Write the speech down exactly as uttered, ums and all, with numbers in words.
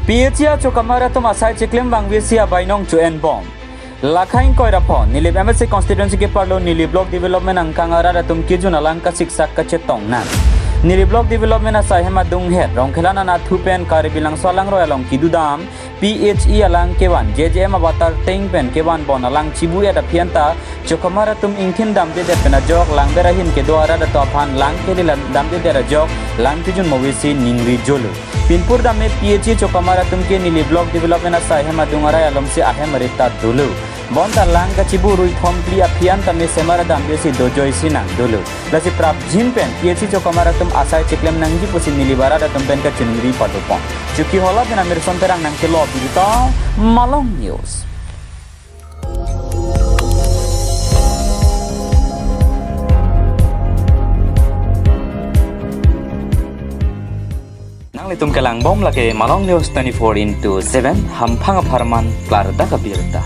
P H E achokamar atum asai chiklem vangvesi abainong cho-enbom. Lakha ingkoi ra pho, Nilip M A C constituency keparlo Nilip Block Development angkang arat atum kejun alang kasiksak kachetong nang. Nilip Block Development asai hem adunghet, Rongkhelan anatthu pen Karbi Langso alangroi along kedodam, P H E alang kevan, J J M avatar teng pen kevan bon alang chibu-et aphi anta, chokamar atum ingthin damdedet pen ajok, lang berahin kedo arat atum aphan lang kele la-, damdedet ajok, lang kejun movesi ningri jolo. Pinpur dam me P H E chokamar atum ke Nilip Block Development asai hem adung arai alomsi ahem arit ta dolo. Bonta lang kachibu rui thom phli aphi anta me semar damvesi dojoi si nang dolo. Lasi prapjin pen P H E chokamar atum asai chiklem nangji pusi Nilip arat atum pen kachiningri padopon. Chuki hola pen Amirson Terang nangkelo birta, Malong News. Nanglitum kelangbom lake Malong News twenty-four into seven, hamphang apharman klardak abirta.